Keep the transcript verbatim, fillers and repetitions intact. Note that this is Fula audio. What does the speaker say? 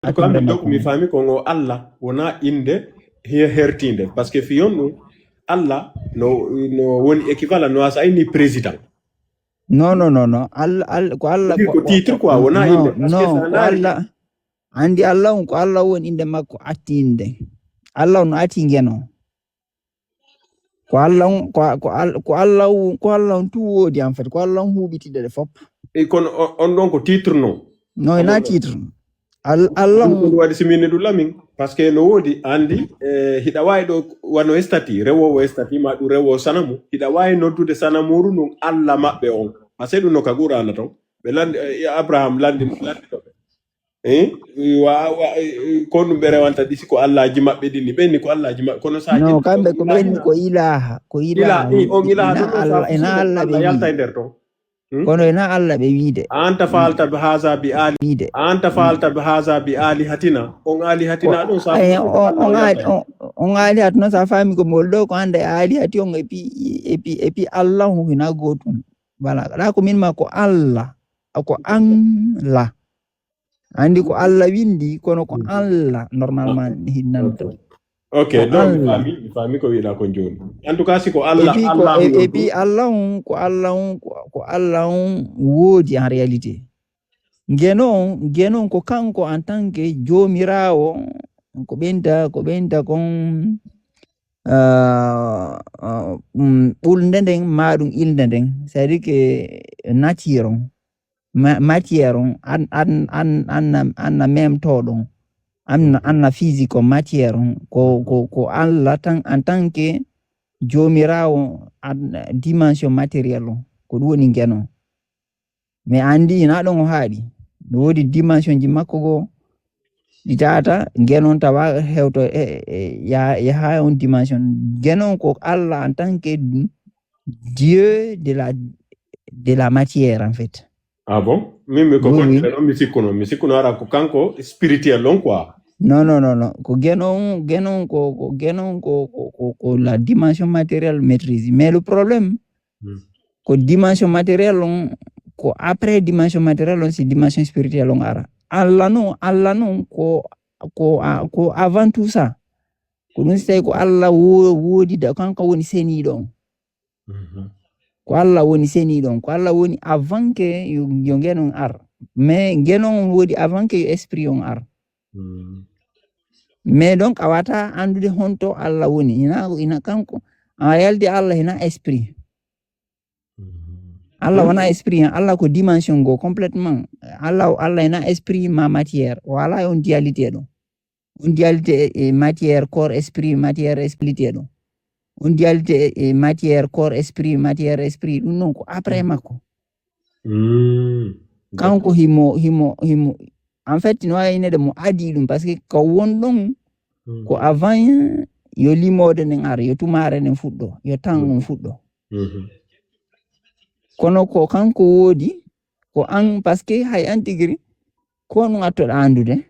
Ko min donc mi faami ko ngo Allah wona innde he- hertiinde, parce que fiyon ɗum Allah no, no woni équivalent no asa ni président. Non, non, non, non. Allah, Allah, ko Allah Ko titre quoi, wona non, innde, parce que non, sa ko naari Allah. Andi Allah on, ko Allah woni innde makko attinde. Allah on ati ngeno. Ko Allah on, ko, ko, Al- ko Allah on, ko Allah on tout woodi en fait. Ko Allah on huɓitiɗe ɗe fop. E kono on- on ɗon ko titre non. Non, ena titre. Al- Allah Ɗum on, waɗi si min ɗum lamin, parce que no woodi andi, e hiɗa wawi ɗo wano estati rewowo estati ma ɗum rewo sanamu, hiɗa wawi noddude sanamuru ndun Allah maɓɓe on, parce que ɗum no ka qur'ana ton ɓe landi e abraham landi landi ɗo ɓe. Eh, wa wa ko ɗum ɓe rewanta ɗi si ko allaji maɓɓe ɗini ɓenni ko allaji maɓɓe kono sa no ƴetti kamɓe ko Allah ɓenni ina- ko ilaha ko ila ilaha i on ilaha ena ɗum ɗo Allah sa ena Allah ɓe Allah yalta e wiide. Nder ton. Hmm? Kono ena Allah ɓe wiide. Anta falta bi haza bi ali Wiide. anta falta bi haza bi alihatina on alihatina ɗum sa Eh, on on ali on- on alihati noon sa faami ko mol ɗo ko ande alihati on epi epi epi Allah on hina gotum. Voilà, ɗa ko min ma ko Allah, a ko an la. Andi ko Allah windi kono ko Allah normalement hinnanto. Ok, Ko donc mi Allah. faami mi faami ko wiɗa kon jooni. En tout cas si ko Allah Epi ko Allah e- epi Allah on ko Allah on ko ko Allah on woodi en réalité. Ngeno on ngeno on ko kanko en tant que joomiraawo ko ɓeynta ko ɓeynta kon ah, ah, mm, ɓulnde nden ma ɗum ilnde nden, c'est à dire que nature on ma- matière on an an an anna anna memtoɗon anna anna physique on matière on ko ko ko Allah tan en tant que joomiraawo an dimension matériel on ko ɗum woni ngeno. Mais andi ina ɗon o haaɗi no woodi dimension ji makko goo ɗi tata ngeno on tawa hewto e- e- ya- yaha on dimension. Ngeno on ko Allah en tant que Dieu de la de la matière en fait. Ah bon? Min mi ko Oui, kon oui. Ɗon mi sikkuno mi sikkuno ara ko kanko spirituel on quoi. Non, non, non, non. Ko ngeno on ngeno on ko ko ngeno on ko ko ko ko la dimension matérielle maîtrise mais le problème Hmm. Ko dimension matérielle on ko après dimension matérielle on si dimension spirituelle on ara. Allah non Allah non ko ko a- ko avant tout ça ko ɗum si tawi ko Allah wo- woodi da kanko woni seniiɗo on. Mhm. Ko Allah woni seniiɗo on ko Allah woni avant que yo yo ngeno on ar. Mais ngeno on woodi avant que yo esprit on ar. Mm. Mais donc a wata andude honto Allah woni ina ina kanko a yaldi Allah ina esprit. Mhm. Allah wona esprit en Allah ko dimension go complètement. Allah Allah ina esprit ma matière o ala on dualité ɗo. On dualité e matière corps esprit matière esprit ɗo. On dualité e matière corps esprit matière esprit ɗum non ko après makko. Mm. Kanko himo himo himo en fait no wawi nede mo adi ɗum parce que ko won ɗon Mm. ko avant yo limode nden ar yo tumare nden fuɗɗo yo tan on fuɗɗo. Mhm. Kono ko kanko woodi ko an parce que hay an tigiri ko ɗum attoɗa andude.